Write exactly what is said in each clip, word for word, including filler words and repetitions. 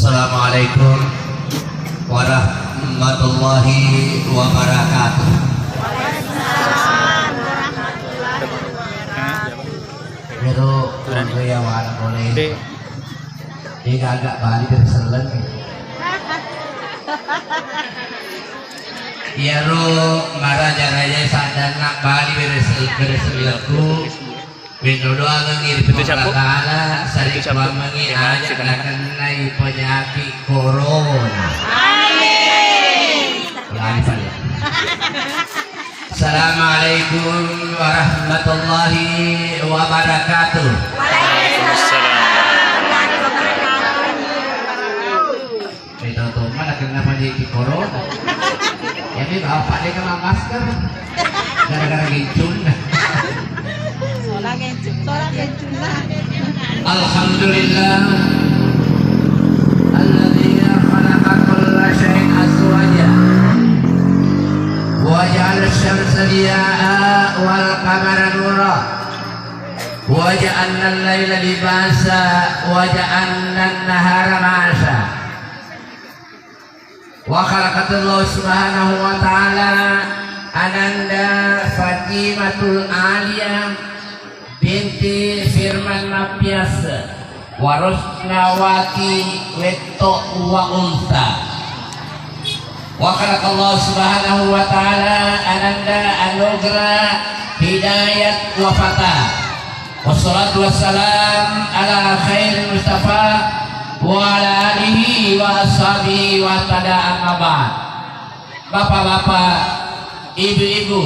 Assalamualaikum warahmatullahi wabarakatuh. Iyaro keluarga ya wala boleh. Dia agak balik dari seleng. Iyaro maraja-raja sadana balik dari sel-, dari selengku. Winno doangengngi ri Puang Allah Taala, sarikuammengngi aja nakennai penyakit corona. Amin. Ulangi, Pak, ya. Assalamualaikum warahmatullahi wabarakatuh. Waalaikumsalam warahmatullahi wabarakatuh. Ri tau tomma nakenna panyakit corona. Jadi bapak dia kena masker gara-gara gencun. Sola gencun, sola gencun lah. Alhamdulillah. Alladzi khalaqa kulla syai'in azwaja. Wa ja'ala asy-syamsa diya'a wal qamara nura. Wa ja'alna al-laila libasa. Wa ja'alna an-nahara ma'asya. Wa khalaqatallahu subhanahu wa ta'ala Ananda Fatimatul Aliyah binti Firman Mappias wa Rusnawati Wetto wa Unsa. Wa khalaqallahu subhanahu wa ta'ala Ananda Anugerah Hidayat wa Fata. Wassalatu wassalam ala khairil mustafa wa ala alihi wa ashabihi wa tada amma ba'd. Bapak-bapak, ibu-ibu,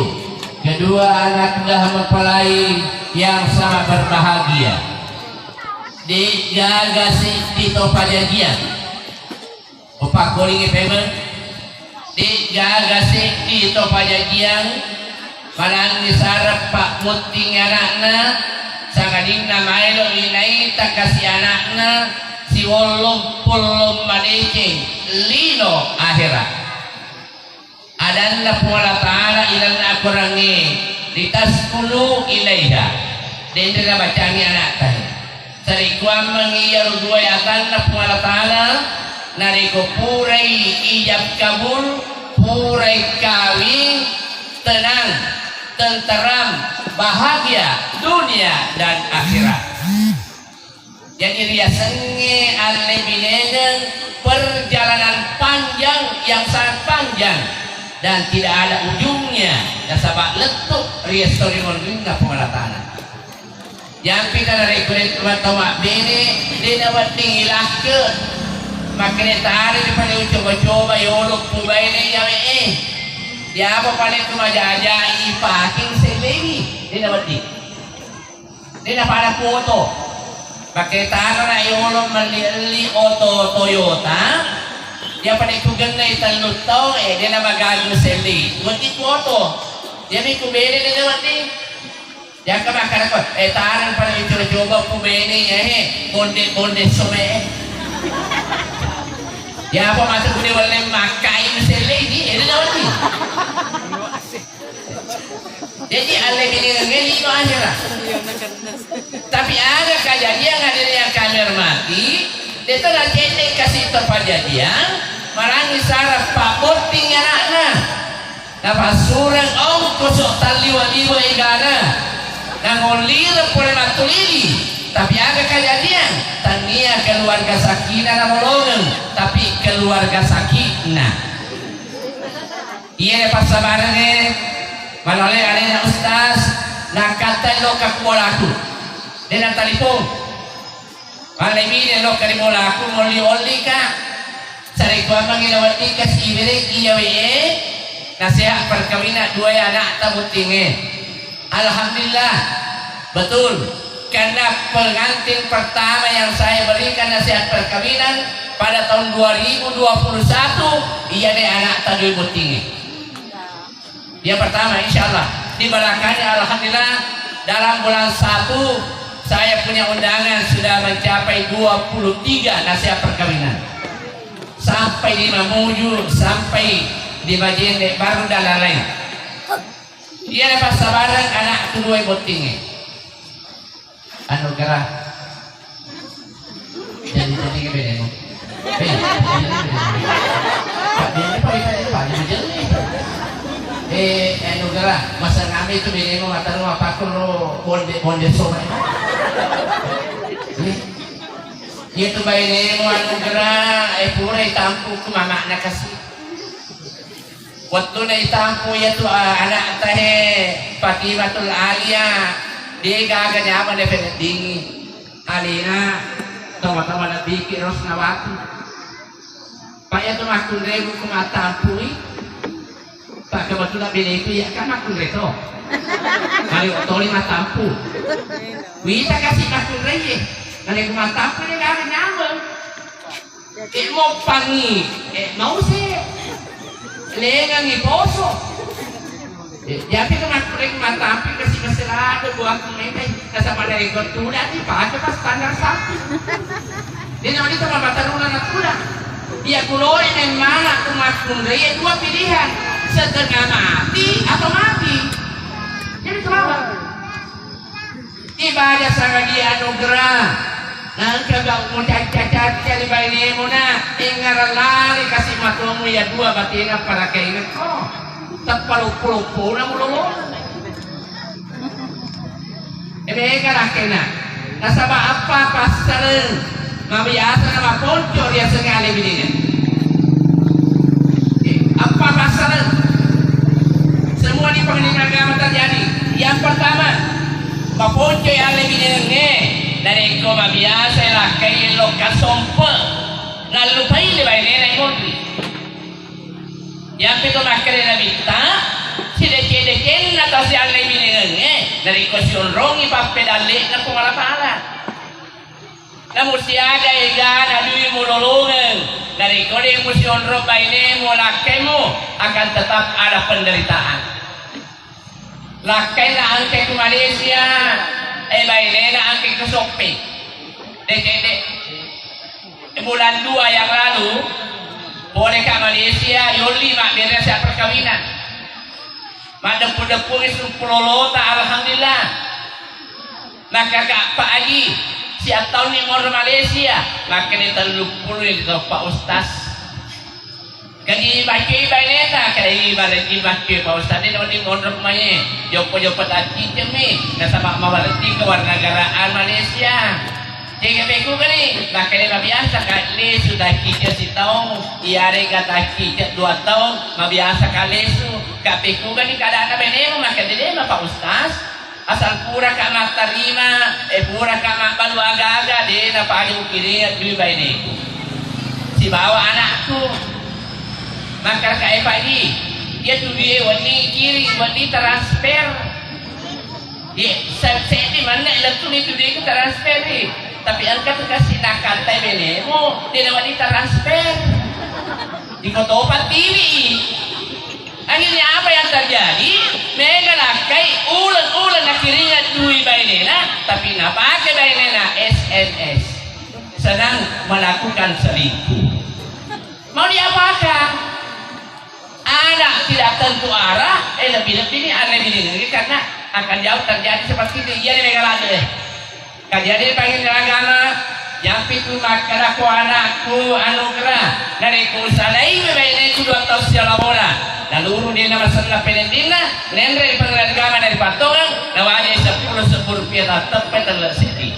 kedua anak dah mempelai yang sangat berbahagia. De'gaga seddi to pajajiang. Upakkulingi pemeng, de'gaga seddi to pajajiang, manangngi sareppa botting ana'na, sangadinna maelo inaita kasi ana'na, siwollong pollong madeceng lino ahera. Adanna Puang Allah Ta'ala ilalenna Akorangnge, "Litaskunu ilaiha." Denre nabacangi ana'ta. Sarikuammengngi iyaro duae atanna Puang Allah Ta'ala, narekko purai ijab kabul, purai kawing, tenang, tenteram, bahagia dunia dan akhirat. Jadi riasengnge allebinengeng perjalanan panjang yang sangat panjang dan tidak ada ujungnya, nasaba lettu ri esso ri monrinna Puang Allah Ta'ala. Jampi tana rekko tau mabbene, de nawedding ilakke. Makkeda tare ri pale ucoba-coba yolo pubaine yawe e. Yapa pale tu majaja ipaking sellewi, de nawedding. De napada kuoto. Pakketana na yolo melli-elli oto Toyota. Iya pada ku gennai tellu taung, eh, de namagagu selli. Wedding kuoto. Iya mi ku bene de wedding. Jaka makkada ko, eh, tareng pada coba-coba ku bene ya he. Bonde-bonde some. Ya apa mata ku de welle makkai selli ni, eh, de wedding. Jadi, allebinengengnge lino ahera. Tapi aga kajadiang hadirin yang kami hormati, de'to nacedde kasi to pajadiang, marangi sara pabbotting ana'na. Napassureng ongkoso talliwa-liwa egana. Nangollireng pole mattulili. Tapi aga kajadiang, tania keluarga sakinah namolongeng, tapi keluarga sakitna. Iyana passabarengnge, malole alena ustaz, nakkattai lokka ku bolaku. De natalipong. Malebine lokka ri bolaku, molli-ollika. Sarekkuammengngi naweddingka sibereng iyawe e, nasehat perkawinan duae anakta bottingnge. Alhamdulillah, betul. Karena pengantin pertama yang saya berikan nasihat perkawinan pada tahun dua ribu dua puluh satu, iyana anakta dua bottingnge. Yang pertama, insya Allah. Di belakangnya, alhamdulillah, dalam bulan satu, saya punya undangan sudah mencapai dua puluh tiga nasihat perkawinan. Sampai di Mamuju, sampai di Majene, baru dan lain-lain. Iyana passabareng anakku dua bottingnge. Anugerah. Jadi, jadi gede deh. Eh, eh, Anugerah, masa kami itu bini mau ngatar rumah pakun lo bonde, bonde somai. Iya tu bainemu Anugerah, eh, pura itampu ku mamana kasi. Wettuna itampu iyatu, ah, anakta he Fatimatul Alia, de gaga nyameng de peneddingi. Alena toma-toma nabbiki Rosnawati. Pa iyatu makkunremu ku mattampui. Pa kebetulan beneku iya kan makkunre to. Mari toli mattampu. Wita kasi makkunreye. Mari ku mattampu de gaga nyameng. Eh, moppangi, eh, mause. Lengangi poso. Eh, jadi tu makkureng matampi kasi masalada buah kumendai. Nasaba dari ko tuda ni pake pas standar sapi. Dia nama dia sama bataruna na tuda. Iya kuloi neng mana tu makkunrei dua pilihan. Setengah mati atau mati. Jadi kenapa? Ibadah sangadie anugerah. Nangka gau mucacca-cacca ri bainemu na, engara lari kasi matomu ya dua batena parakaingekko. Teppa loppo-loppona mulolona. Emega rakkena. Nasaba appa passaleng. Mabiasa na maponco riasengnge ale binengen. Eh, appa passaleng? Semua di pengadilan agama terjadi. Yang pertama, maponco ale binengengnge. Narekko mabiasa lakkai lokka sompe, nallupai le bainena imonri. Yampitu makkeda Nabitta, sideceng-decenna tau siallai binengengnge, narekko sionrongi pappedalle'na Puang Allah Ta'ala. Namu siaga egana dui mulolongeng, narekko de musionrong bainemu lakkaimu, akan tetap ada penderitaan. Lakkaina angke ku Malaysia, eh, bainena angke ku Soppe. Dek, dek, dek. Bulan dua yang lalu, pole ka Malaysia, yolli mabbere sia perkawinan. Maddeppu-deppu seppulo lota, alhamdulillah. Maka ka Pak Haji, siattaunni monro Malaysia, makkeda telluppulo ni Pak Ustaz. Kaji maccui baineta, kaji mareji maccui Pak Ustaz, de noni monro kumae, joppo-joppo tacciceng mi, nasaba mawarti kewarganegaraan Malaysia. Jaji pekku gani, makkeda mabiasa ka lesu tacciceng sitaung, iyarega tacciceng dua taung, mabiasa ka lesu, ka pekku gani keadaanna bainemu, makkeda de ma Pak Ustaz. Asal puraka mattarima, eh, puraka mabbalu aga-aga, de napaja ukiringa dui baineku. Sibawa anakku. Makkaraka e pagi, iya tu dui wenni kiring, wenni transfer. Ye, se-, seddi manna lettu ni tu dui ku transfer i. Tapi engka tu kasi nakattai benemu, de nawenni transfer. Iko topa tiwi. Akhirnya apa yang terjadi? Mega lakkai uleng-uleng nakiringa dui bainena, tapi napake bainena S M S. Sedang melakukan selingkuh. Mau diapakan? Anak tidak tentu arah, eh, lebih-lebih ini aneh ini, karena akan jauh terjadi seperti itu. Iya, ini mega lade. Kajianna pangngina agama, yampitu makkeda ko anakku Anugerah, narekko usalaiwi baineku dua taung sialabona, naluru dena masenna peneddinna, nenre di pangngina agama dari pattongeng, nawajai seppulo sebbu rupiah tatteppai telle seddi.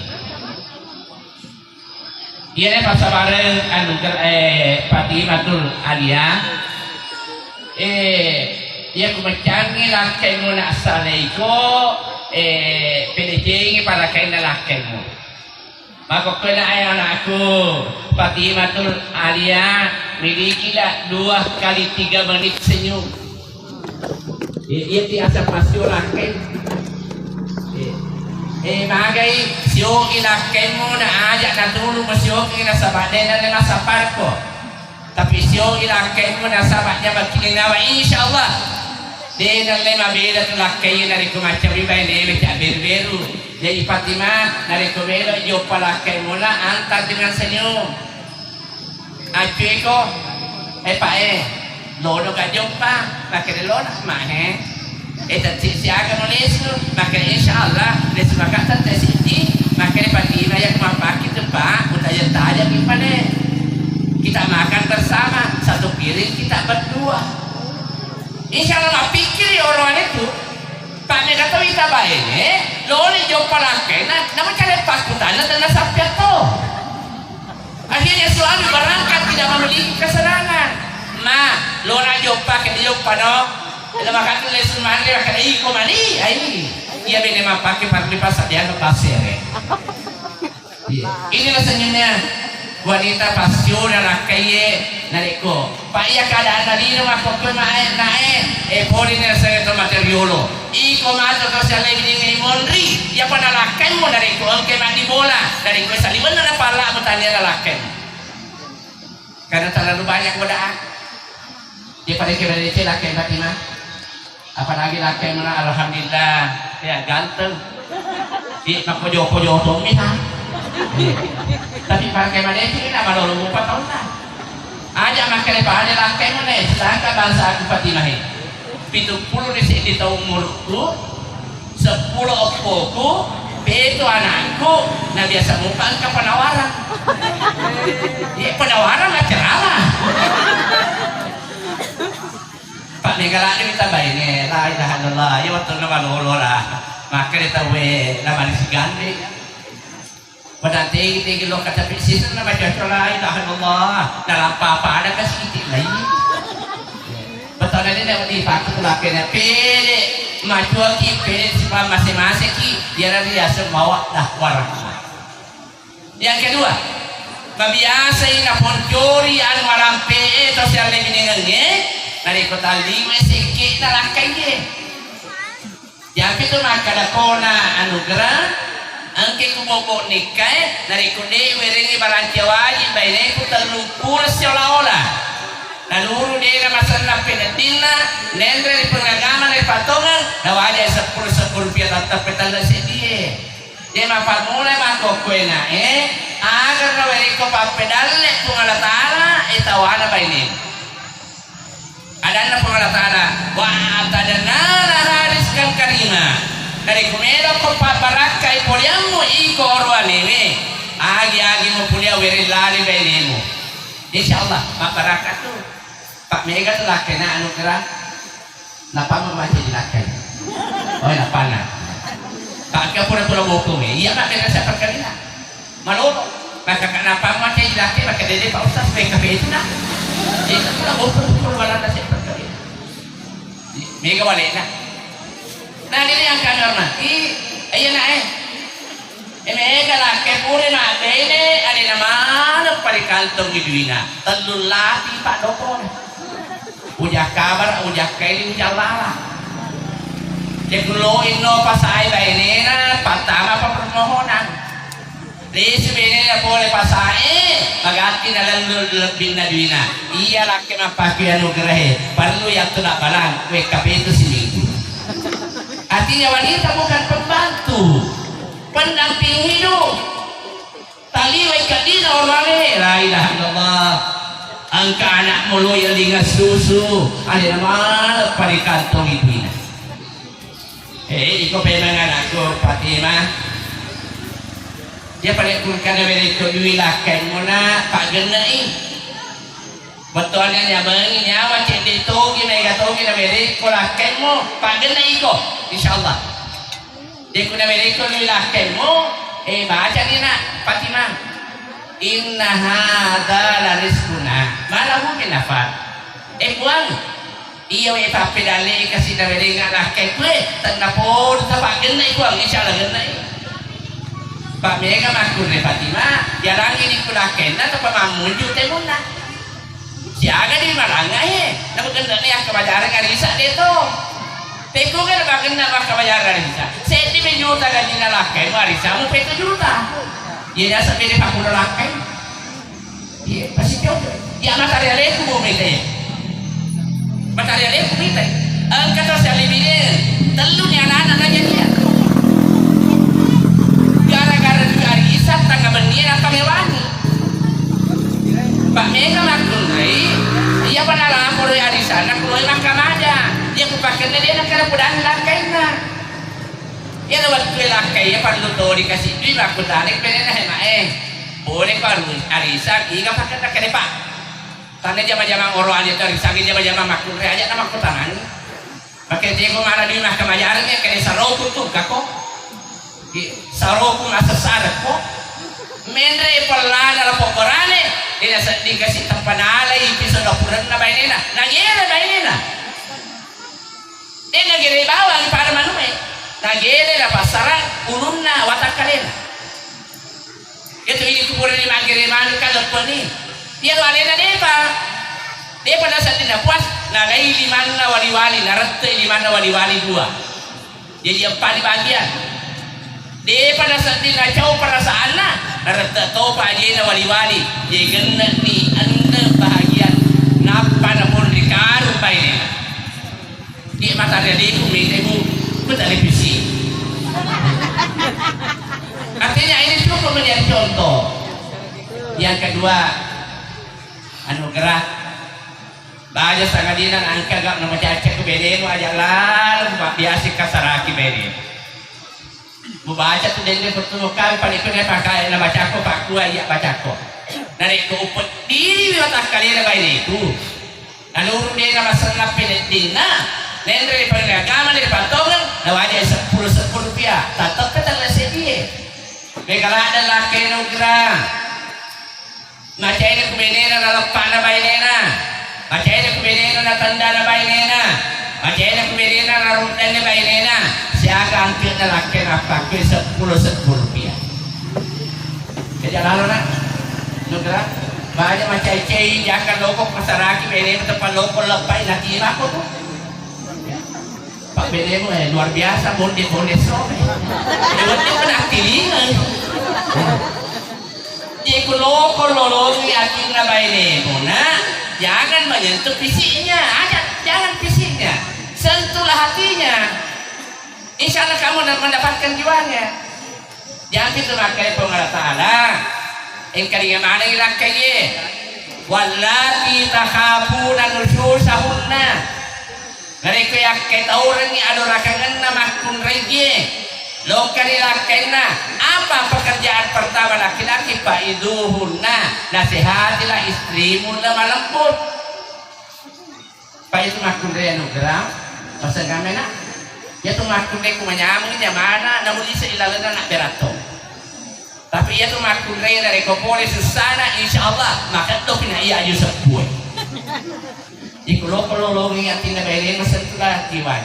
Iyana passabareng Anugerah, eh, Fatimatul Aliyah. Eh, iya ku maccangngi lakkaimu na assalaiko, eh, pedecengi parakainna lakkaimu. Makkokkoe na, eh, anakku, Fatimatul Aliyah, milikilah dua kali tiga menit senyum. Eh, iya ti asal masio lakkai. Eh, eh, magai sioki lakkaimu na aja natulu masioki nasaba de na le masaparko. Tapi sioki lakkaimu nasaba jabakkini nawa, insyaallah. De nalle mabeda tu lakkai narekko maccawi bainemu cabberu-beru. Jadi Fatimah, narekko melo joppa lakkaimuna, antar dengan senyum. Accueko, eh, Pak, eh, lono ka joppa, makkeda lona, Mak, eh. Eh, tette siaga mo lesu, makkeda insyaallah, lesu maka tette siji, makkeda Fatimah yang mappaki tu, Pak, utajeng-tajeng ipale. Kita makan bersama, satu piring kita berdua. Insya Allah mappikkiri orang itu. Pak mega tau ita baine, loni joppa lakkaina, nama cara pakkutanna tenna sappiatto. Akhirnya suami berangkat tidak memiliki kesenangan. Ma, lona joppa ke joppa no. Lama katu lesu mandi, kata iko mani, ai. Iya bene mappake parli pasadiang pasere. Iya. Inilah senyumnya wanita pasio nalakkaie narekko. Pak iya keadaan nadino makkokkoe mae nae. E poli ni rasanya to materiolo. Iko mato kau sialai bidingi monri. Iya pada lakkaimmo narekko engke mandi bola. Narekko saliwenna na pala mutania nalakkaimmo. Karena terlalu banyak godaan. Dia pada kira dia lakkai Fatimah. Apalagi lakkai mana, alhamdulillah, ya ganteng. Di makojo-kojo tommi ha. Tapi pakai mana itu ini nama lolo mupa tahu lah. Aja makai pada lakkai mana, sedangkan bangsa aku Fatimah ini. Pitu puluh di sini tahun umurku, seppulo eppoku, pitu anakku, na biasa mupa engka penawaran. Iya penawaran lah ceramah. Pak mega lagi minta baine, la ilaha illallah, iya wettunna malolo lah. Maka dia tahu eh, nama di sigande. Pada tegi-tegi lo kata pisisan nama cocok la ilaha illallah. Dalam papa ada kasih titik lagi. Betul tadi nak dipakai tu lakene pede macuaki pede sifat masing-masing ki. Dia dari asal bawa dah warna. Yang kedua, mabiasai naponcori anu marampe'e to sialle minengengnge, narekko talliwe sekke'na lakkaiye. Jampi tu makkada kona Anugerah, engke ku bobo nikkae, narekko de werengngi barancia wajib baineku telluppulo siola-ola. Naluru dena masennang peneddinna, nenre ri pengagama na ri pattongeng, nawajai seppulo seppulo rupiah tatteppe telle seddie. De mappammula makkokkoe nae, aga nawerekko pappedalle Puang Allah Ta'ala, e tawana bainemu. Adanna Puang Allah Ta'ala, "Wa a'tadna laha rizqan karima." Narekko melokko pabbarakkai poliammu iko oroanewe, agi-agi mupulia wereng lari bainemu. Insya Allah, mabbarakka tu. Pak mega tu lakkena Anugerah. Napammu macai lakkai. Oh, napana. Pak ke pura-pura bokong e. Iya, Pak, kena saya perkawina. Malolo. Maka kak napammu macai lakkai, maka dede Pak Ustaz, P K P itu nah. Itu pura bokong, pura balanda saya perkawina. Mega walena. Nah, ini yang kami hormati. Iya, nak, eh. E mega lakkai pura mabbene, alena maneng parikantongi duina. Tellu lati Pak Dokone. Ujakka bara, ujakka ini, ujallalang. Cekkullo inno pasai bainena, pattama pa permohonan. Lisu bainena pole pasai, magatti nalallu lebbinna duina. Iya lakkai mappakui Anugerahe, parellu yattu nabbalang, wekka petu siminggu. Artinya wanita bukan pembantu, pendamping hidup. Taliwai kaddina orane, la ilaha illallah. Engka anak molo yalinga susu, alena maneng parikantongi duina. Eh, iko pemeng anakku Fatimah. Dia pada kungkana berekko dui lakkaimmu na pagennei. Bettuanna nyamengi nyawa cedde togi, mega togi na berekko lakkaimmu, pagennei iko, insyaallah. Dekku nawerekko ri lakkaimmu, eh, bacani, Nak, Fatimah. Inna hadza la rizquna ma lahu min nafad. Eh, Puang, iya we pappedalle kasi nawerengnga lakkaikku, eh, tennapodo tapaggenna, Puang, insyaallah gennai. Pak mega makkunrai Fatimah, yarangi dikku lakkainna tappa mammunju temunna. Siaga di marangai, napagenne'ni akkamajarang arisa de to. Pekko ga napagenna makkamajarang arisa. Seddi mi juta gajinna lakkai, mu arisamu pettu juta. Iya jasa bede pakkuda lakkai. Iya, pasti cocok. Iya, matarialeku bu mete. Matarialeku mete. Engka to sialibine, tellu ni anak-anak raja dia. Gara-gara dui arisa tangga benni apa mewangi. Pak mega makkunrai, iya pada lapor arisanna kuloe makkamaja. Iya kupakenna dia nakkada pudang lakkainna. Iya na wettu lakkai iya parlu to dikasih dui makkutana penena hema eh. Boleh paru arisa iga pakenna kade Pak. Tanna jama-jamang oroane tau, risangi jama-jamang makkunrai, aja' na makkutanang. Makkeda teko mana dui makkamajareng, kene saroku tu kako. Saroku masessareko. Menre pellana lapong berane, de' nasedding kasi' tappa nalai piso dapurenna bainena. Nagere bainena. De' nagere bawang pada manu'e. Nagere napassarang ulunna watakkalena. Itu ini tu purani maggere manu kan leppeni. Iya tu alena depa. Depa nasedding napuas, nalai limanna wali-wali, narette'i limanna wali-wali dua. Jadi empat bagian. Depa nasedding nacau perasaanna, narette' topa ajena wali-wali. Jadi genne'ni enneng bahagian. Nappa napun rikarung bainena. Di mata dia itu beda bu, bu televisi. Artinya ini cukup menjadi contoh. Yang kedua, anugerah. Baja sangadinang angka gak nama cacak ke bedemu aja lalu biasa kasaraki bede. Mubaca tu dende pertemu kami paling kena pakai na bacako pakkua iya bacako. Narekko upeddiri watakkalena baine itu. Naluru dena masenna peneddinna. Nenre pangagama de patongeng nawaja seppulo seppulo rupiah. Tatap ke tanggal sedie. Mega lada lakke nugra. Macaina ku benena na leppana bainena. Macaina ku benena na tendana bainena. Macaina ku benena na ruddanna bainena. Siaga angkena lakkena pakkue seppulo seppulo rupiah. Jadi alalo na nugra baja macai-cai jaka loko pasaraki benena tepa loko leppai na timako tu. Pak benemu eh luar biasa bonde bonde so. Bonde pernah tilingan. Iku loko lolongi atinna bainemu nak, jangan menyentuh fisiknya, aja jangan fisiknya, sentuhlah hatinya. Insya Allah kamu mendapatkan jiwanya. Jampi tu makkai Puang Allah Ta'ala. Engka ringa maneng lakkaie. Wallati takhafuna nusyuzahunna. Narekko yakketaurengngi adorakangenna makkunraie, lokka ri lakkainna, apa pekerjaan pertama laki-laki? Fa'izuhunna, nasihatilah istrimu lemah lembut. Pa itu makkunrai anugerah, pasengkamena. Iya tu makkunrai ku manyameng nyamana, namu lise ilalenna nak beratto. Tapi iya tu makkunrai narekko pole sussana, insya Allah makeddo pina iya aju seppue. Iku loko lolongi atinna baine masentulah tiwai.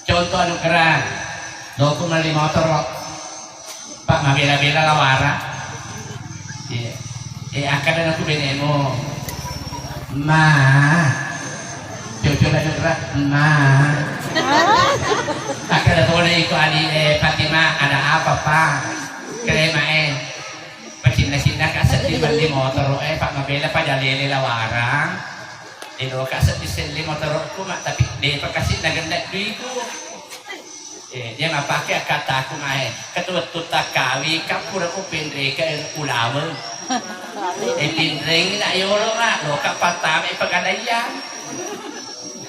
Contoh anugerah, loko melli motoro. Pak mabela-bela lawara. Iya. Eh, akkeda naku benemu, "Ma." Cucu lagi berat, "Ma." Akkeda tona iko adi, eh, Fatima, "Ada apa, Pak?" Kerema, eh. Pacinna-cinna ka seddi melli motoro, eh, Pak mabela pajalele lawara. Elo ka seddi selli motorokku, Mak, tapi depa kasi nagenna duiku. Eh, dia mapake akkattaku mae. Ketuwettu takkawi, kappura ko penreka ulaweng. Eh, pinreng nak yolo, Mak, loka pattama ipagadaiya.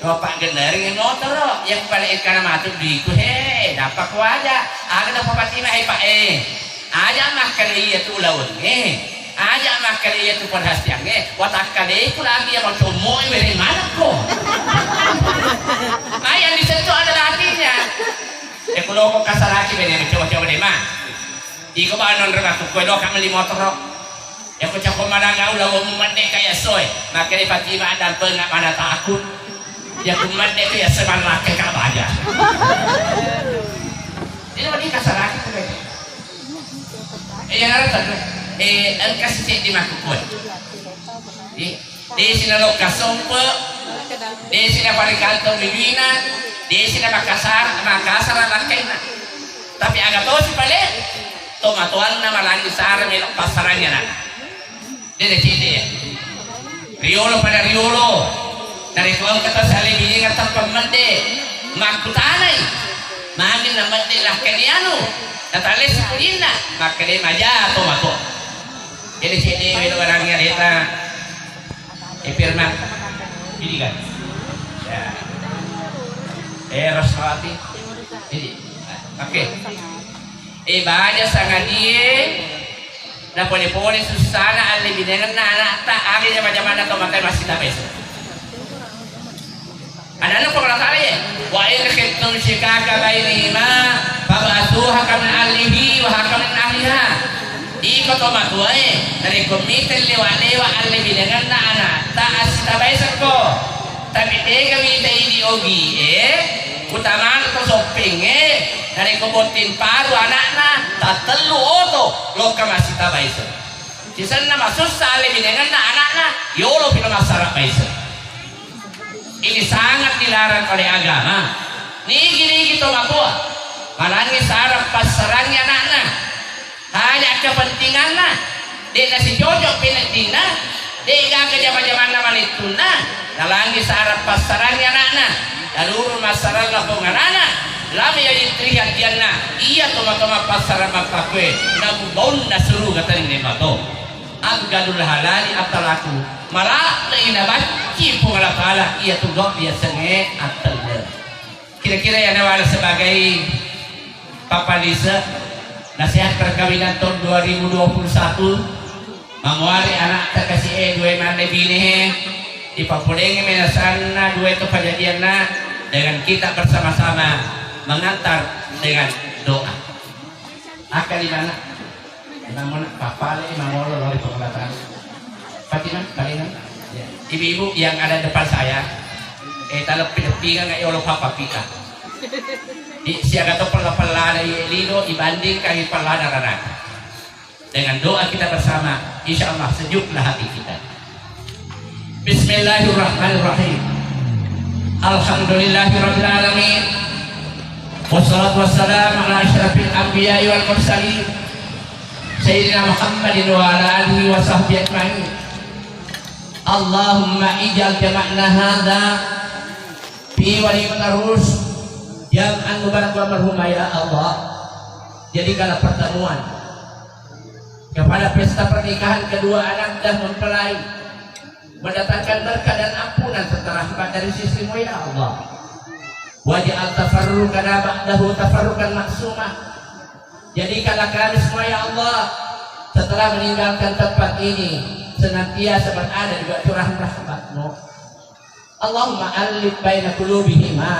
Lopa gennereng motoro, yang paling kana matu duiku, he, dapat kuaja. Aga dapat patima, he, Pak, eh. Aja makkeda iya tu ulaweng, eh. Aja makkeda iya tu perhatian, eh. Watakkalei ku lagi ya mau commoi bere manakko. Aja disentuh ada hatinya. Ya ku loko kasaraki bene coba-coba deh, Mak. Iko ba nonrona ku koe doka melli motoro. Ya ku cako malanga ula wo medde kaya soe. Makkeda Fatima ada penga mana takut. Ya ku medde tu ya seman laki ka baja. Ini wadi kasaraki ku bene. Eh, ya nara tadu. Eh, engka seddi makkukue. Di Desi nalokka sompe, desi naparekantong mijina, desi namakasar, makasara lakkainna. Tapi aga tosi pale, tomatoanna malangi sara melo passarangi anakna. Dede cede ya. Riolo pada riolo. Narekko engka to sale bininga teppa medde, makkutanai. Magi na medde lakkaini anu, natale sipulinna, makkede maja tomatoa. Cede-cede melo barangi aleta. Eh, Firman. Ini kan? Ya. Eh, Rosmawati. Ini. Oke. Eh, baja sangadie. Napole-pole sussana allebinengenna ana'ta, aga jama-jamanna to matae massitabae. Ana'na Puang Allah Ta'ala ye, "Wa in khiftum shiqaqa bainihima fab'atsu hakaman min ahlihi wa hakaman min ahliha." Iko to matuae, narekko miteng lewa-lewa allebinengenna ana'ta, assitabae sekko. Tapi degawi taidi ogie, utamana to soppengnge, narekko botting paru ana'na, tattellu oto, lokka massitabae sekko. Sisenna masussa allebinengenna ana'na, yolo pi lo massarabbaiseng. Ini sangat dilarang oleh agama. Nigi-nigi to matua, malangngi sarang passarangngi ana'na. Haja kepentinganna, de' nasicocok peneddinna, de' gaga jama-jamanna malettunna, nalangngi sarang passarangngi ana'na. Daluru massarang lapong ana'na, lame yajitri hatianna, iya toma-toma passarang mappakkue, namu baunna suruga tenne mato. Abghadul halali at-thalaqu, mala'lei nabacci Puang Allah Ta'ala, iya tu gau biasengnge attelle. Kira-kira ya nawala sebagai pappalise nasihat perkawinan tahun dua ribu dua puluh satu, mamuare anakta kasi e dua manne bine, ipapolenge menasanna dua itu kejadianna dengan kita bersama-sama mengantar dengan doa. Akka di mana? Emang mau nak papale, emang mau lori pengelatan. Fatimah, palingan. Ya. Ibu-ibu yang ada depan saya, eh, taleppi-leppi kan nggak yolo papa pita. Di siaga to pella-pella ada ye lino, ibandingkan pella ada rana. Dengan doa kita bersama, insya Allah sejuklah hati kita. Bismillahirrahmanirrahim. Alhamdulillahirabbil alamin. Wassalatu wassalamu ala asyrafil anbiya'i wal mursalin, Sayyidina Muhammadin wa ala alihi wa sahbihi ajma'in. Allahumma ij'al jama'na hadza fi walimatir rusy jam'an mubarakan marhuma, ya Allah. Jadikanlah pertemuan kepada pesta pernikahan kedua anak dan mempelai mendatangkan berkah dan ampunan serta rahmat dari sisimu, ya Allah. Waj'al tafarruqana ba'dahu tafarruqan ma'suma. Jadikanlah kami semua, ya Allah, setelah meninggalkan tempat ini, senantiasa berada di bawah curahan rahmatmu. Allahumma allif baina qulubihima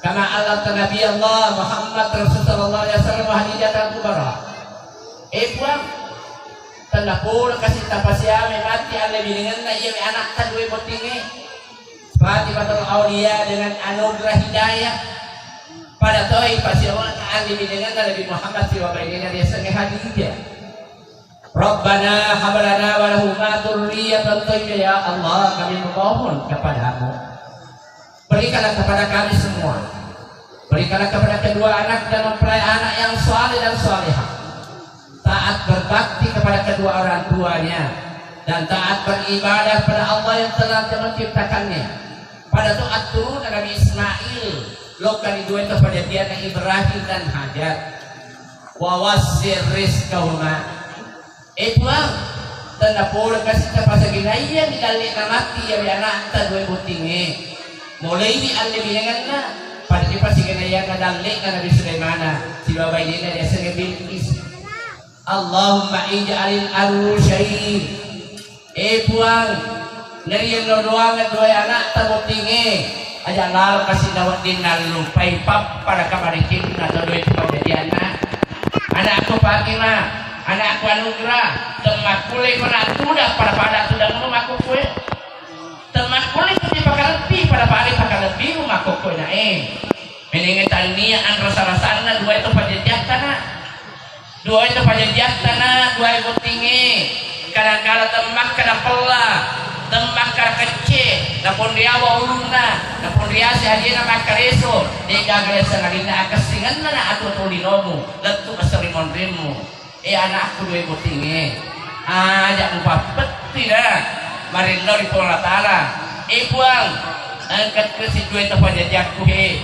kama allafta Nabi Allah Muhammad Rasul sallallahu alaihi wasallam wa Khadijatal Kubra. Eh Puang, tennapola kasi tapasiame matti allebinengenna iyawe anakta dua bottingnge, Fatimatul Aulia dengan anugerah hidayah. Pada toi pasiawana allebinengenna Nabi Muhammad sibawa bainena riasengnge Khadijah. Rabbana hab lana wa lahuma dzurriyyatan thayyibah. Ya Allah, kami memohon kepadamu, berikanlah kepada kami semua, berikanlah kepada kedua anak dan mempelai anak yang saleh dan salehah, taat berbakti kepada kedua orang tuanya, dan taat beribadah pada Allah yang telah menciptakannya. Pada tu atturuna Nabi Ismail, lokka ri dua itu perjanjian Ibrahim dan Hajar. Wa wassir rizqahuma. Eh Puang, tennapola kasi tapasagenaiyangngi dalle'na matti iyawe anakta dua bottingnge. Molaiwi allebinengenna, pada ripasagenaiyangnga dalle'na Nabi Sulaimana sibawa bainena riasengnge Bilqis. Allahumma ij'alil arusyain. Eh Puang, nariello doangeng dua anakta bottingnge, aja lalo kasi nawedding nallupai pappada kamaricinna to dua itu kejadianna. Anakku Fatimah, anakku Anugrah, temmakkulleko natudang pada-pada tudangmu makkukue. Temmakkulleko dipakalebbi pada-pada pakalebbimu makkukue na e. Menengnge tannia anrasa-rasanna dua itu pajajattana. Dua itu pajajattana, dua bottingnge. Kadang-kala temmakka napella, temmakka kecce, naponriawa ulunna, naponriase ajena makkareso, degaga riaseng alinna akessingenna na atu-atu linomu, lettu esso ri monrimmu. Eh anakku dua bottingnge, aja mupappetti na marillau ri Puang Allah Ta'ala. Eh Puang, engka kasi dua itu pajajakku he.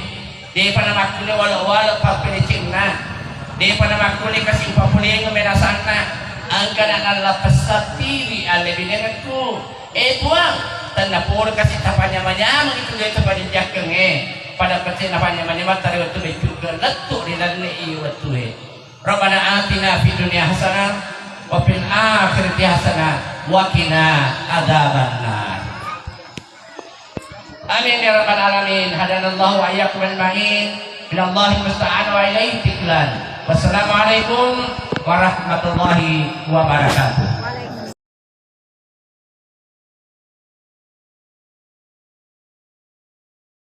Depa namakkulle wale-wale pappedecenna. Depa namakkulle kasi papulieng menasanna. Engka na nalla pessattiwi allebinengekku. Eh Puang, tennapola kasi tapanyama-nyama itu dua itu pajajakkengnge. Pada pecce napanyama-nyama tare wettu beccuke lettu ri lanne i wettue. Rabbana atina fid dunya hasanah وفي الآخرة حسنة وقنا عذاب النار. آمين يا رب العالمين. هدانا الله وإياكم أجمعين. إلى الله المستعان وإليه التكلان. والسلام عليكم ورحمة الله وبركاته.